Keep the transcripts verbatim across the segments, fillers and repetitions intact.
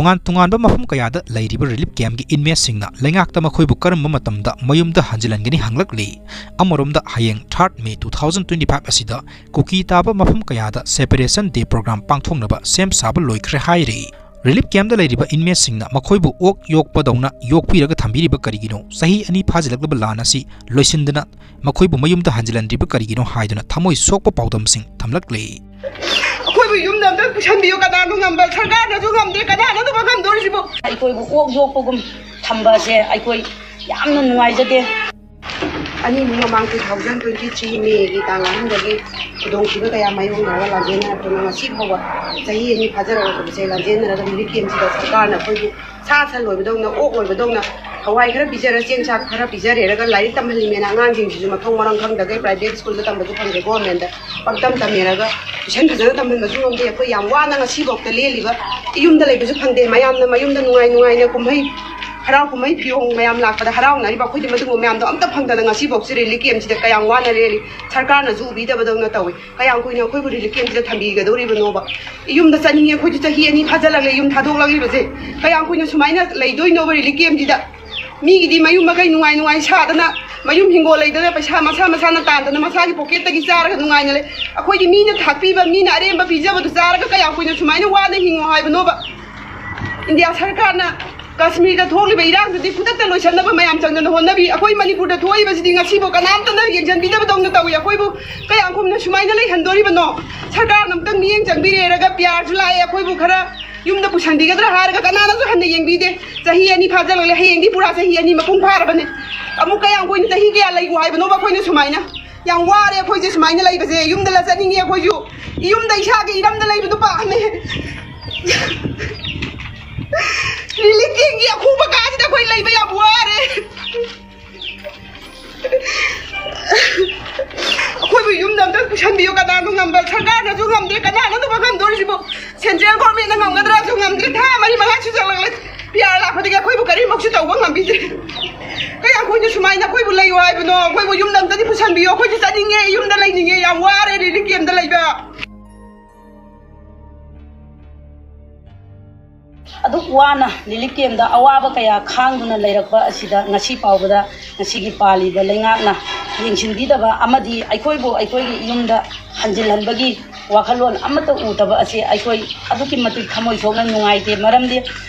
ꯇꯣꯉꯥꯟ ꯇꯣꯉꯥꯟꯕ ꯃꯐꯝ ꯀꯌꯥꯗ ꯂꯩꯔꯤꯕ ꯔꯤꯂꯤꯐ ꯀꯦꯝꯞꯀꯤ ꯏꯟꯃꯦꯠꯁꯤꯡꯅ ꯂꯩꯉꯥꯛꯇ ꯃꯈꯣꯏꯕꯨ ꯀꯔꯝꯕ ꯃꯇꯝꯗ ꯃꯌꯨꯝꯗ ꯍꯟꯖꯤꯜꯍꯟꯒꯅꯤ ꯍꯪꯂꯛꯂꯤ꯫ ꯑꯃꯔꯣꯝꯗ, ꯍꯌꯦꯡ third May two thousand twenty five ꯑꯁꯤꯗ ꯀꯨꯀꯤ ꯇꯥꯕ ꯃꯐꯝ ꯀꯌꯥꯗ Separation Day program ꯄꯥꯡꯊꯣꯛꯅꯕ ꯁꯦꯝ ꯁꯥꯕ ꯂꯣꯏꯈ꯭ꯔꯦ ꯍꯥꯏꯔꯤ꯫ ꯔꯤꯂꯤꯐ ꯀꯦꯝꯞꯇ ꯂꯩꯔꯤꯕ ꯏꯟꯃꯦꯠꯁꯤꯡꯅ ꯃꯈꯣꯏꯕꯨ ꯑꯣꯛ ꯌꯣꯛꯄꯗꯧꯅ ꯌꯣꯛꯄꯤꯔꯒ ꯊꯝꯕꯤꯔꯤꯕ ꯀꯔꯤꯒꯤꯅꯣ? ꯆꯍꯤ ꯑꯅꯤ ꯐꯥꯖꯤꯜꯂꯛꯂꯕ ꯂꯥꯟ ꯑꯁꯤ ꯂꯣꯏꯁꯤꯟꯗꯅ ꯃꯈꯣꯏꯕꯨ ꯃꯌꯨꯝꯗ ꯍꯟꯖꯤꯜꯍꯟꯗ꯭ꯔꯤꯕ ꯀꯔꯤꯒꯤꯅꯣ ꯍꯥꯏꯗꯨꯅ ꯊꯃꯣꯏ ꯁꯣꯛꯄ ꯄꯥꯎꯗꯝꯁꯤꯡ ꯊꯝꯂꯛꯂꯤ꯫ ꯑꯩꯈꯣꯏꯕꯨ ꯌꯨꯝꯗ ꯑꯝꯇ ꯄꯨꯁꯟꯕꯤꯌꯨ, ꯀꯅꯥꯅꯣ ꯉꯝꯕ? ꯁꯔꯀꯥꯔꯅꯁꯨ ꯉꯝꯗꯦ, ꯀꯅꯥꯅꯣ ꯑꯗꯨꯕꯨ ꯉꯝꯗꯣꯔꯤꯁꯤꯕꯨ? ꯑꯩꯈꯣꯏꯕꯨ ꯑꯣꯛ ꯌꯣꯛꯄꯒꯨꯝ ꯊꯝꯕꯁꯦ ꯑꯩꯈꯣꯏ ꯌꯥꯝꯅ ꯅꯨꯡꯉꯥꯏꯖꯗꯦ꯫ ꯑꯅꯤꯃꯨꯛ ꯃꯃꯥꯡ two thousand twenty three Mayꯒꯤ ꯇꯥꯡ ꯑꯍꯨꯝꯗꯒꯤ ꯈꯨꯗꯣꯡꯊꯤꯕ ꯀꯌꯥ ꯃꯥꯌꯣꯛꯅꯔꯒ ꯂꯥꯟꯖꯦꯟꯅꯔꯛꯇꯨꯅ ꯉꯁꯤ ꯐꯥꯎꯕ ꯆꯍꯤ ꯑꯅꯤ ꯐꯥꯖꯔꯛꯂꯕꯁꯦ, ꯂꯥꯟꯖꯦꯟꯅꯔꯒ ꯔꯤꯂꯤꯐ ꯀꯦꯝꯞꯁꯤꯗ ꯁꯔꯀꯥꯔꯅ ꯑꯩꯈꯣꯏꯕꯨ ꯁꯥ ꯁꯟ ꯂꯣꯏꯕꯗꯧꯅ, ꯑꯣꯛ ꯂꯣꯏꯕꯗꯧꯅ ꯍꯋꯥꯏ ꯈꯔ ꯄꯤꯖꯔ, ꯆꯦꯡ ꯆꯥꯛ ꯈꯔ ꯄꯤꯖꯔꯦꯔꯒ ꯂꯥꯏꯔꯤꯛ ꯇꯝꯍꯜꯂꯤꯃꯦꯅ ꯑꯉꯥꯡꯁꯤꯡꯁꯤꯁꯨ ꯃꯊꯣꯡ ꯃꯔꯝ ꯈꯪꯗꯈꯩ private schoolꯗ ꯇꯝꯕꯁꯨ ꯐꯪꯗꯦ, governmentꯗ ꯄꯪꯇꯝ ꯇꯝꯃꯦꯔꯒ tuition ꯐꯖꯅ ꯇꯝꯍꯟꯕꯁꯨ ꯉꯝꯗꯦ꯫ ꯑꯩꯈꯣꯏ ꯌꯥꯝ ꯋꯥꯅ ꯉꯁꯤꯐꯥꯎꯗ ꯂꯦꯜꯂꯤꯕ, ꯌꯨꯝꯗ ꯂꯩꯕꯁꯨ ꯐꯪꯗꯦ꯫ ꯃꯌꯥꯝꯅ ꯃꯌꯨꯝꯗ ꯅꯨꯡꯉꯥꯏ ꯅꯨꯡꯉꯥꯏꯅ ꯀꯨꯝꯍꯩ ꯍꯔꯥꯎ ꯀꯨꯝꯍꯩ ꯐꯤꯌꯣꯡ ꯃꯌꯥꯝ ꯂꯥꯛꯄꯗ ꯍꯔꯥꯎꯅꯔꯤꯕ, ꯑꯩꯈꯣꯏꯗꯤ ꯃꯗꯨꯒꯨꯝꯕ ꯃꯌꯥꯝꯗꯣ ꯑꯝꯇ ꯐꯪꯗꯅ ꯉꯁꯤꯐꯥꯎ ꯁꯤ ꯔꯤꯂꯤꯐ ꯀꯦꯝꯞꯁꯤꯗ ꯀꯌꯥꯝ ꯋꯥꯅ ꯂꯦꯜꯂꯤ꯫ ꯁꯔꯀꯥꯔꯅꯁꯨ ꯎꯕꯤꯗꯕꯗꯧꯅ ꯇꯧꯏ꯫ ꯀꯌꯥꯝ ꯀꯨꯏꯅ ꯑꯩꯈꯣꯏꯕꯨ ꯔꯤꯂꯤꯐ ꯀꯦꯝꯞꯁꯤꯗ ꯊꯝꯕꯤꯒꯗꯧꯔꯤꯕꯅꯣꯕ? ꯌꯨꯝꯗ ꯆꯠꯅꯤꯡꯉꯦ, ꯑꯩꯈꯣꯏꯁꯨ ꯆꯍꯤ ꯑꯅꯤ ꯐꯥꯖꯤꯜꯂꯛꯂꯦ ꯌꯨꯝ ꯊꯥꯗꯣꯛꯂꯛꯂꯤꯕꯁꯦ꯫ ꯀꯌꯥꯝ ꯀꯨꯏꯅ ꯁꯨꯃꯥꯏꯅ ꯂꯩꯗꯣꯏꯅꯣꯕ ꯔꯤꯂꯤꯐ ꯀꯦꯝꯞꯁꯤꯗ? ꯃꯤꯒꯤꯗꯤ ꯃꯌꯨꯝ ꯃꯀꯩ ꯅꯨꯡꯉꯥꯏ ꯅꯨꯡꯉꯥꯏ ꯁꯥꯗꯅ, ꯃꯌꯨꯝ ꯍꯤꯡꯒꯣꯜ ꯂꯩꯗꯅ, ꯄꯩꯁꯥ ꯃꯁꯥ ꯃꯁꯥꯅ ꯇꯥꯟꯗꯅ ꯃꯁꯥꯒꯤ ꯄꯣꯀꯦꯠꯇꯒꯤ ꯆꯥꯔꯒ ꯅꯨꯡꯉꯥꯏꯅ ꯂꯩ꯫ ꯑꯩꯈꯣꯏꯗꯤ ꯃꯤꯅ ꯊꯥꯛꯄꯤꯕ, ꯃꯤꯅ ꯑꯔꯦꯝꯕ ꯄꯤꯖꯕꯗꯨ ꯆꯥꯔꯒ ꯀꯌꯥꯝ ꯀꯨꯏꯅ ꯁꯨꯃꯥꯏꯅ ꯋꯥꯅ ꯍꯤꯡꯉꯣ ꯍꯥꯏꯕꯅꯣꯕ? ꯏꯟꯗꯤꯌꯥ ꯁꯔꯀꯥꯔꯅ ꯀꯥꯁꯃꯤꯔꯗ ꯊꯣꯛꯂꯤꯕ ꯏꯔꯥꯡꯗꯨꯗꯤ ꯈꯨꯗꯛꯇ ꯂꯣꯏꯁꯤꯟꯅꯕ ꯃꯌꯥꯝ ꯆꯪꯗꯅ ꯍꯣꯠꯅꯕꯤ꯫ ꯑꯩꯈꯣꯏ ꯃꯅꯤꯄꯨꯔꯗ ꯊꯣꯛꯏꯕꯁꯤꯗꯤ ꯉꯁꯤꯐꯥꯎ ꯀꯅꯥꯝꯇꯅ ꯌꯦꯡꯁꯤꯟꯕꯤꯗꯕꯗꯧꯅ ꯇꯧꯏ꯫ ꯑꯩꯈꯣꯏꯕꯨ ꯀꯌꯥꯝ ꯀꯨꯏꯅ ꯁꯨꯃꯥꯏꯅ ꯂꯩꯍꯟꯗꯣꯔꯤꯕꯅꯣ? ꯁꯔꯀꯥꯔꯅ ꯑꯃꯨꯛꯇꯪ ꯃꯤꯠꯌꯦꯡ ꯆꯪꯕꯤꯔꯦꯔꯒ ꯄꯤꯌꯥꯔꯁꯨ ꯂꯥꯛꯑꯦ, ꯑꯩꯈꯣꯏꯕꯨ ꯈꯔ ꯌꯨꯝꯗ ꯄꯨꯁꯟꯕꯤꯒꯗ꯭ꯔꯥ ꯍꯥꯏꯔꯒ ꯀꯅꯥꯅꯁꯨ ꯍꯟꯅ ꯌꯦꯡꯕꯤꯗꯦ꯫ ꯆꯍꯤ ꯑꯅꯤ ꯐꯥꯖꯤꯜꯂꯛꯂꯦ, ꯍꯌꯦꯡꯗꯤ ꯄꯨꯔꯥ ꯆꯍꯤ ꯑꯅꯤ ꯃꯄꯨꯡ ꯐꯥꯔꯕꯅꯦ꯫ ꯑꯃꯨꯛ ꯀꯌꯥꯝ ꯀꯨꯏꯅ, ꯆꯍꯤ ꯀꯌꯥ ꯂꯩꯒꯣ ꯍꯥꯏꯕꯅꯣꯕ ꯑꯩꯈꯣꯏꯅ ꯁꯨꯃꯥꯏꯅ? ꯌꯥꯝ ꯋꯥꯔꯦ ꯑꯩꯈꯣꯏꯁꯦ ꯁꯨꯃꯥꯏꯅ ꯂꯩꯕꯁꯦ꯫ ꯌꯨꯝꯗ ꯂ ꯆꯠꯅꯤꯡꯉꯦ ꯑꯩꯈꯣꯏꯁꯨ꯫ ꯌꯨꯝꯗ ꯏꯁꯥꯒꯤ ꯏꯔꯝꯗ ꯂꯩꯕꯗꯨ ꯄꯥꯝꯃꯦ꯫ ꯔꯤꯂꯤꯐ ꯀꯦꯝꯞꯀꯤ ꯑꯈꯨꯕ ꯀꯥꯁꯤꯗ ꯑꯩꯈꯣꯏ ꯂꯩꯕ ꯌꯥꯝ ꯋꯥꯔꯦ꯫ ꯑꯩꯈꯣꯏꯕꯨ ꯌꯨꯝꯗ ꯑꯝꯇ ꯄꯨꯁꯟꯕꯤꯌꯨ, ꯀꯅꯥꯅꯣ ꯉꯝꯕ? ꯁꯔꯀꯥꯔꯅꯁꯨ ꯉꯝꯗ꯭ꯔꯦ, ꯀꯅꯥꯅꯣ ꯑꯗꯨꯕꯨ ꯉꯝꯗꯣꯔꯤꯁꯤꯕꯨ? ꯁꯦꯟꯇ꯭ꯔꯦꯜ ꯒꯣꯔꯃꯦꯟꯅ ꯉꯝꯒꯗ꯭ꯔꯥꯁꯨ ꯉꯝꯗ꯭ꯔꯦ, ꯊꯥ ꯃꯔꯤ ꯃꯉꯥ ꯁꯨꯖꯜꯂꯛꯂꯦ꯫ ꯄꯤꯌꯥꯔ ꯂꯥꯛꯄꯗꯒꯤ ꯑꯩꯈꯣꯏꯕꯨ ꯀꯔꯤꯃꯨꯛꯁꯨ ꯇꯧꯕ ꯉꯝꯕꯤꯗ꯭ꯔꯦ꯫ ꯀꯌꯥꯝ ꯀꯨꯏꯅ ꯁꯨꯃꯥꯏꯅ ꯑꯩꯈꯣꯏꯕꯨ ꯂꯩꯌꯨ ꯍꯥꯏꯕꯅꯣ? ꯑꯩꯈꯣꯏꯕꯨ ꯌꯨꯝꯗ ꯑꯝꯇꯗꯤ ꯄꯨꯁꯟꯕꯤꯌꯨ, ꯑꯩꯈꯣꯏꯁꯨ ꯆꯠꯅꯤꯡꯉꯦ, ꯌꯨꯝꯗ ꯂꯩꯅꯤꯡꯉꯦ, ꯌꯥꯝ ꯋꯥꯔꯦ ꯔꯤꯂꯤꯐ ꯀꯦꯝꯞꯇ ꯂꯩꯕ꯫ ꯑꯗꯨꯛ ꯋꯥꯅ ꯔꯤꯂꯤꯐ ꯀꯦꯝꯗ ꯑꯋꯥꯕ ꯀꯌꯥ ꯈꯥꯡꯗꯨꯅ ꯂꯩꯔꯛꯄ ꯑꯁꯤꯗ ꯉꯁꯤ ꯐꯥꯎꯕꯗ ꯉꯁꯤꯒꯤ ꯄꯥꯜꯂꯤꯕ ꯂꯩꯉꯥꯛꯅ ꯌꯦꯡꯁꯤꯟꯕꯤꯗꯕ ꯑꯃꯗꯤ ꯑꯩꯈꯣꯏꯕꯨ ꯑꯩꯈꯣꯏꯒꯤ ꯌꯨꯝꯗ ꯍꯟꯖꯤꯜꯍꯟꯕꯒꯤ ꯋꯥꯈꯜꯂꯣꯟ ꯑꯃꯠꯇ ꯎꯗꯕ ꯑꯁꯤ ꯑꯩꯈꯣꯏ ꯑꯗꯨꯛꯀꯤ ꯃꯇꯤꯛ ꯊꯃꯣꯏ ꯁꯣꯛꯅ ꯅꯨꯡꯉꯥꯏꯇꯦ꯫ ꯃꯔꯝꯗꯤ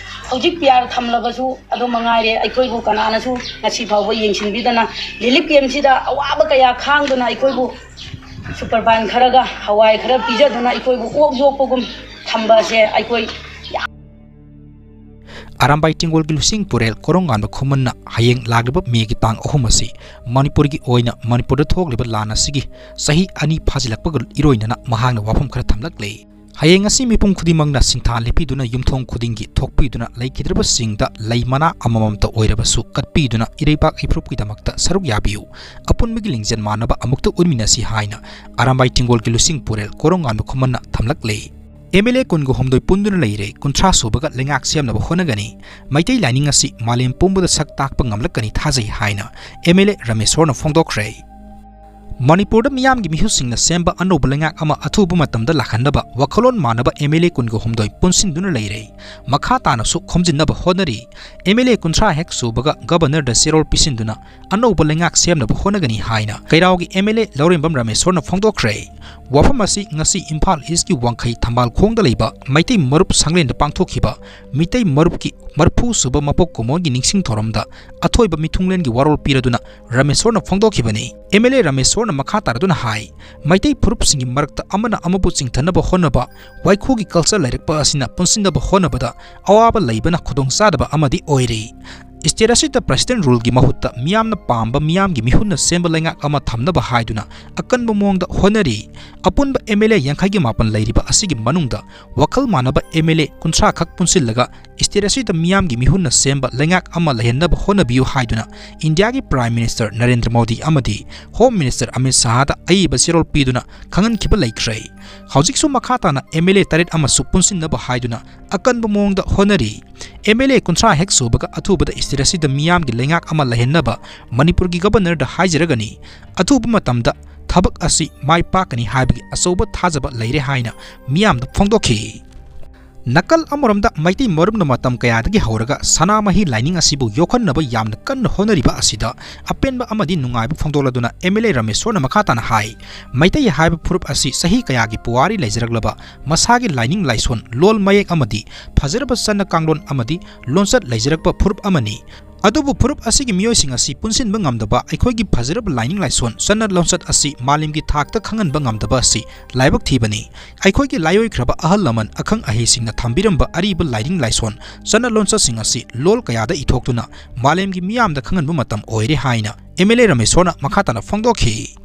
ꯍꯧꯖꯤꯛ ꯄꯤ ꯑꯥꯔ ꯊꯝꯂꯕꯁꯨ ꯑꯗꯨ ꯃꯉꯥꯏꯔꯦ, ꯑꯩꯈꯣꯏꯕꯨ ꯀꯅꯥꯅꯁꯨ ꯉꯁꯤ ꯐꯥꯎꯕ ꯌꯦꯡꯁꯤꯟꯕꯤꯗꯅ ꯔꯤꯂꯤꯐ ꯀꯦꯝꯁꯤꯗ ꯑꯋꯥꯕ ꯀꯌꯥ ꯈꯥꯡꯗꯨꯅ ꯑꯩꯈꯣꯏꯕꯨ ꯁꯨꯄꯔ ꯐꯥꯏꯟ ꯈꯔꯒ ꯍꯋꯥꯏ ꯈꯔ ꯄꯤꯖꯗꯨꯅ ꯑꯩꯈꯣꯏꯕꯨ ꯑꯣꯛ ꯌꯣꯛꯄꯒꯨꯝ ꯊꯝꯕ ꯑꯁꯦ ꯑꯩꯈꯣꯏ ꯑꯔꯥꯝꯕꯥꯏ ꯇꯦꯡꯒꯣꯜꯒꯤ ꯂꯨꯆꯤꯡ ꯄꯨꯔꯦꯜ ꯀꯣꯔꯣꯡꯉꯥꯟꯕ ꯈꯨꯃꯟꯅ ꯍꯌꯦꯡ ꯂꯥꯛꯂꯤꯕ ꯃꯦꯒꯤ ꯇꯥꯡ ꯑꯍꯨꯝ ꯑꯁꯤ ꯃꯅꯤꯄꯨꯔꯒꯤ ꯑꯣꯏꯅ ꯃꯅꯤꯄꯨꯔꯗ ꯊꯣꯛꯂꯤꯕ ꯂꯥꯟ ꯑꯁꯤꯒꯤ ꯆꯍꯤ ꯑꯅꯤ ꯐꯥꯖꯤꯜꯂꯛꯄꯒ ꯏꯔꯣꯏꯅꯅ ꯃꯍꯥꯛꯅ ꯋꯥꯐꯝ ꯈꯔ ꯊꯝꯂꯛꯂꯤ꯫ ꯍꯌꯦꯡ ꯑꯁꯤ ꯃꯤꯄꯨꯝ ꯈꯨꯗꯤꯡꯃꯛꯅ ꯁꯤꯟꯊꯥ ꯂꯦꯞꯄꯤꯗꯨꯅ ꯌꯨꯝꯊꯣꯡ ꯈꯨꯗꯤꯡꯒꯤ ꯊꯣꯛꯄꯤꯗꯨꯅ ꯂꯩꯈꯤꯗ꯭ꯔꯕꯁꯤꯡꯗ ꯂꯩ ꯃꯅꯥ ꯑꯃꯃꯝꯇ ꯑꯣꯏꯔꯕꯁꯨ ꯀꯠꯄꯤꯗꯨꯅ ꯏꯔꯩꯕꯥꯛ ꯏꯐꯨꯔꯨꯞꯀꯤꯗꯃꯛꯇ ꯁꯔꯨꯛ ꯌꯥꯕꯤꯌꯨ꯫ ꯑꯄꯨꯟꯕꯒꯤ ꯂꯤꯡꯖꯦꯜ ꯃꯥꯟꯅꯕ ꯑꯃꯨꯛꯇ ꯎꯠꯃꯤꯟꯅꯁꯤ ꯍꯥꯏꯅ ꯑꯔꯥꯝꯕꯥꯏ ꯇꯦꯡꯒꯣꯜꯒꯤ ꯂꯨꯆꯤꯡ ꯄꯨꯔꯦꯜ ꯀꯣꯔꯣꯡꯉꯥꯟꯕ ꯈꯨꯃꯟꯅ ꯊꯝꯂꯛꯂꯤ꯫ ꯑꯦꯝ ꯑꯦꯜ ꯑꯦ ꯀꯨꯟꯒ ꯍꯨꯝꯗꯣꯏ ꯄꯨꯟꯗꯨꯅ ꯂꯩꯔꯦ, ꯀꯨꯟꯊ꯭ꯔꯥ ꯁꯨꯕꯒ ꯂꯩꯉꯥꯛ ꯁꯦꯝꯅꯕ ꯍꯣꯠꯅꯒꯅꯤ꯫ ꯃꯩꯇꯩ ꯂꯥꯏꯅꯤꯡ ꯑꯁꯤ ꯃꯥꯂꯦꯝ ꯄꯨꯝꯕꯗ ꯁꯛ ꯇꯥꯛꯄ ꯉꯝꯂꯛꯀꯅꯤ ꯊꯥꯖꯩ ꯍꯥꯏꯅ ꯑꯦꯝ ꯑꯦꯜ ꯑꯦ ꯔꯥꯃꯦꯁꯣꯔꯅ ꯐꯣꯡꯗꯣꯛꯈ꯭ꯔꯦ꯫ ꯃꯅꯤꯄꯨꯔꯗ ꯃꯤꯌꯥꯝꯒꯤ ꯃꯤꯍꯨꯠꯁꯤꯡꯅ ꯁꯦꯝꯕ ꯑꯅꯧꯕ ꯂꯩꯉꯥꯛ ꯑꯃ ꯑꯊꯨꯕ ꯃꯇꯝꯗ ꯂꯥꯛꯍꯟꯅꯕ ꯋꯥꯈꯜꯂꯣꯟ ꯃꯥꯟꯅꯕ ꯑꯦꯝ ꯑꯦꯜ ꯑꯦ ꯀꯨꯟꯒ ꯍꯨꯝꯗꯣꯏ ꯄꯨꯟꯁꯤꯟꯗꯨꯅ ꯂꯩꯔꯦ꯫ ꯃꯈꯥ ꯇꯥꯅꯁꯨ ꯈꯣꯝꯖꯤꯟꯅꯕ ꯍꯣꯠꯅꯔꯤ꯫ ꯑꯦꯝ ꯑꯦꯜ ꯑꯦ ꯀꯨꯟꯊ꯭ꯔꯥ ꯍꯦꯛ ꯁꯨꯕꯒ ꯒꯕꯔꯅꯔꯗ ꯆꯦꯔꯣꯜ ꯄꯤꯁꯤꯟꯗꯨꯅ ꯑꯅꯧꯕ ꯂꯩꯉꯥꯛ ꯁꯦꯝꯅꯕ ꯍꯣꯠꯅꯒꯅꯤ ꯍꯥꯏꯅ ꯀꯩꯔꯥꯎꯒꯤ ꯑꯦꯝ ꯑꯦꯜ ꯑꯦ ꯂꯧꯔꯦꯝꯕꯝ ꯔꯥꯃꯦꯁꯣꯔꯅ ꯐꯣꯡꯗꯣꯛꯈ꯭ꯔꯦ꯫ ꯋꯥꯐꯝ ꯑꯁꯤ ꯉꯁꯤ ꯏꯝꯐꯥꯜ ꯏꯁꯀꯤ ꯋꯥꯡꯈꯩ ꯊꯝꯕꯥꯜ ꯈꯣꯡꯗ ꯂꯩꯕ ꯃꯩꯇꯩ ꯃꯔꯨꯞ ꯁꯪꯂꯦꯟꯗ ꯄꯥꯡꯊꯣꯛꯈꯤꯕ ꯃꯤꯇꯩ ꯃꯔꯨꯞꯀꯤ ꯃꯔꯐꯨ ꯁꯨꯕ ꯃꯄꯣꯛ ꯀꯨꯝꯑꯣꯟꯒꯤ ꯅꯤꯡꯁꯤꯡ ꯊꯧꯔꯝꯗ ꯑꯊꯣꯏꯕ ꯃꯤꯊꯨꯡꯂꯦꯟꯒꯤ ꯋꯥꯔꯣꯜ ꯄꯤꯔꯗꯨꯅ ꯔꯥꯃꯦꯁꯣꯔꯅ ꯐꯣꯡꯗꯣꯛꯈꯤꯕꯅꯤ꯫ ꯑꯦꯝ ꯑꯦꯜ ꯑꯦ ꯔꯥꯃꯦꯁꯣꯔꯅ ꯃꯈꯥ ꯇꯥꯔꯗꯨꯅ ꯍꯥꯏ, ꯃꯩꯇꯩ ꯐꯨꯔꯨꯞꯁꯤꯡꯒꯤ ꯃꯔꯛꯇ ꯑꯃꯅ ꯑꯃꯕꯨ ꯆꯤꯡꯊꯅꯕ ꯍꯣꯠꯅꯕ, ꯋꯥꯏꯈꯨꯒꯤ ꯀꯜꯆꯔ ꯂꯩꯔꯛꯄ ꯑꯁꯤꯅ ꯄꯨꯟꯁꯤꯟꯅꯕ ꯍꯣꯠꯅꯕꯗ ꯑꯋꯥꯕ ꯂꯩꯕꯅ ꯈꯨꯗꯣꯡꯆꯥꯗꯕ ꯑꯃꯗꯤ ꯑꯣꯏꯔꯤ꯫ ꯁ꯭ꯇꯦꯠ ꯑꯁꯤꯗ ꯄ꯭ꯔꯦꯁꯤꯗꯦꯟꯠ ꯔꯨꯜꯒꯤ ꯃꯍꯨꯠꯇ ꯃꯤꯌꯥꯝꯅ ꯄꯥꯝꯕ ꯃꯤꯌꯥꯝꯒꯤ ꯃꯤꯍꯨꯠꯅ ꯁꯦꯝꯕ ꯂꯩꯉꯥꯛ ꯑꯃ ꯊꯝꯅꯕ ꯍꯥꯏꯗꯨꯅ ꯑꯀꯟꯕ ꯃꯑꯣꯡꯗ ꯍꯣꯠꯅꯔꯤ꯫ ꯑꯄꯨꯟꯕ ꯑꯦꯝ ꯑꯦꯜ ꯑꯦ ꯌꯥꯡꯈꯩꯒꯤ ꯃꯥꯄꯟ ꯂꯩꯔꯤꯕ ꯑꯁꯤꯒꯤ ꯃꯅꯨꯡꯗ ꯋꯥꯈꯜ ꯃꯥꯟꯅꯕ ꯑꯦꯝ ꯑꯦꯜ ꯑꯦ ꯀꯨꯟꯊ꯭ꯔꯥ ꯈꯛ ꯄꯨꯟꯁꯤꯜꯂꯒ ꯁ꯭ꯇꯦꯠ ꯑꯁꯤꯗ ꯃꯤꯌꯥꯝꯒꯤ ꯃꯤꯍꯨꯠꯅ ꯁꯦꯝꯕ ꯂꯩꯉꯥꯛ ꯑꯃ ꯂꯩꯍꯟꯅꯕ ꯍꯣꯠꯅꯕꯤꯌꯨ ꯍꯥꯏꯗꯨꯅ ꯏꯟꯗꯤꯌꯥꯒꯤ ꯄ꯭ꯔꯥꯏꯝ ꯃꯤꯅꯤꯁꯇꯔ ꯅꯔꯦꯟꯗ꯭ꯔ ꯃꯣꯗꯤ ꯑꯃꯗꯤ ꯍꯣꯝ ꯃꯤꯅꯤꯁꯇꯔ ꯑꯃꯤꯠ ꯁꯥꯍꯗ ꯑꯏꯕ ꯆꯦꯔꯣꯜ ꯄꯤꯗꯨꯅ ꯈꯪꯍꯟꯈꯤꯕ ꯂꯩꯈ꯭ꯔꯦ꯫ ꯍꯧꯖꯤꯛꯁꯨ ꯃꯈꯥ ꯇꯥꯅ ꯑꯦꯝ ꯑꯦꯜ ꯑꯦ ꯇꯔꯦꯠ ꯑꯃꯁꯨ ꯄꯨꯟꯁꯤꯟꯅꯕ ꯍꯥꯏꯗꯨꯅ ꯑꯀꯟꯕ ꯃꯑꯣꯡꯗ ꯍꯣꯠꯅꯔꯤ꯫ ꯑꯦꯝ ꯑꯦꯜ ꯑꯦ ꯀꯨꯟꯊ꯭ꯔꯥ ꯍꯦꯛ ꯁꯨꯕꯒ ꯑꯊꯨꯕꯗ ꯁ꯭ꯇꯦꯠ ꯑꯁꯤꯗ ꯃꯤꯌꯥꯝꯒꯤ ꯂꯩꯉꯥꯛ ꯑꯃ ꯂꯩꯍꯟꯅꯕ ꯃꯅꯤꯄꯨꯔꯒꯤ ꯒꯕꯔꯅꯔꯗ ꯍꯥꯏꯖꯔꯒꯅꯤ꯫ ꯑꯊꯨꯕ ꯃꯇꯝꯗ ꯊꯕꯛ ꯑꯁꯤ ꯃꯥꯏ ꯄꯥꯛꯀꯅꯤ ꯍꯥꯏꯕꯒꯤ ꯑꯆꯧꯕ ꯊꯥꯖꯕ ꯂꯩꯔꯦ ꯍꯥꯏꯅ ꯃꯤꯌꯥꯝꯗ ꯐꯣꯡꯗꯣꯛꯈꯤ꯫ ꯅꯥꯀꯜ ꯑꯃꯔꯣꯝꯗ ꯃꯩꯇꯩ ꯃꯔꯨꯞꯅ ꯃꯇꯝ ꯀꯌꯥꯗꯒꯤ ꯍꯧꯔꯒ ꯁꯅꯥꯃꯍꯤ ꯂꯥꯏꯅꯤꯡ ꯑꯁꯤꯕꯨ ꯌꯣꯛꯈꯠꯅꯕ ꯌꯥꯝꯅ ꯀꯟꯅ ꯍꯣꯠꯅꯔꯤꯕ ꯑꯁꯤꯗ ꯑꯄꯦꯟꯕ ꯑꯃꯗꯤ ꯅꯨꯡꯉꯥꯏꯕ ꯐꯣꯡꯗꯣꯛꯂꯗꯨꯅ ꯑꯦꯝ ꯑꯦꯜ ꯑꯦ ꯔꯥꯃꯦꯁꯣꯔꯅ ꯃꯈꯥ ꯇꯥꯅ ꯍꯥꯏ, ꯃꯩꯇꯩ ꯍꯥꯏꯕ ꯐꯨꯔꯨꯞ ꯑꯁꯤ ꯆꯍꯤ ꯀꯌꯥꯒꯤ ꯄꯨꯋꯥꯔꯤ ꯂꯩꯖꯔꯛꯂꯕ ꯃꯁꯥꯒꯤ ꯂꯥꯏꯅꯤꯡ ꯂꯥꯏꯁꯣꯟ, ꯂꯣꯜ ꯃꯌꯦꯛ ꯑꯃꯗꯤ ꯐꯖꯔꯕ ꯆꯠꯅ ꯀꯥꯡꯂꯣꯟ ꯑꯃꯗꯤ ꯂꯣꯟꯆꯠ ꯂꯩꯖꯔꯛꯄ ꯐꯨꯔꯨꯞ ꯑꯃꯅꯤ꯫ ꯑꯗꯨꯕꯨ ꯐꯨꯔꯨꯞ ꯑꯁꯤꯒꯤ ꯃꯤꯑꯣꯏꯁꯤꯡ ꯑꯁꯤ ꯄꯨꯟꯁꯤꯟꯕ ꯉꯝꯗꯕ, ꯑꯩꯈꯣꯏꯒꯤ ꯐꯖꯔꯕ ꯂꯥꯏꯅꯤꯡ ꯂꯥꯏꯁꯣꯟ, ꯆꯠꯅ ꯂꯣꯟꯆꯠ ꯑꯁꯤ ꯃꯥꯂꯦꯝꯒꯤ ꯊꯥꯛꯇ ꯈꯪꯍꯟꯕ ꯉꯝꯗꯕ ꯑꯁꯤ ꯂꯥꯏꯕꯛ ꯊꯤꯕꯅꯤ꯫ ꯑꯩꯈꯣꯏꯒꯤ ꯂꯥꯏꯑꯣꯏꯈ꯭ꯔꯕ ꯑꯍꯜ ꯂꯃꯟ ꯑꯈꯪ ꯑꯍꯩꯁꯤꯡꯅ ꯊꯝꯕꯤꯔꯝꯕ ꯑꯔꯤꯕ ꯂꯥꯏꯅꯤꯡ ꯂꯥꯏꯁꯣꯟ, ꯆꯠꯅ ꯂꯣꯟꯆꯠꯁꯤꯡ ꯑꯁꯤ ꯂꯣꯜ ꯀꯌꯥꯗ ꯏꯊꯣꯛꯇꯨꯅ ꯃꯥꯂꯦꯝꯒꯤ ꯃꯤꯌꯥꯝꯗ ꯈꯪꯍꯟꯕ ꯃꯇꯝ ꯑꯣꯏꯔꯦ ꯍꯥꯏꯅ ꯑꯦꯝ ꯑꯦꯜ ꯑꯦ ꯔꯥꯃꯦꯁꯣꯔꯅ ꯃꯈꯥ ꯇꯥꯅ ꯐꯣꯡꯗꯣꯛꯈꯤ꯫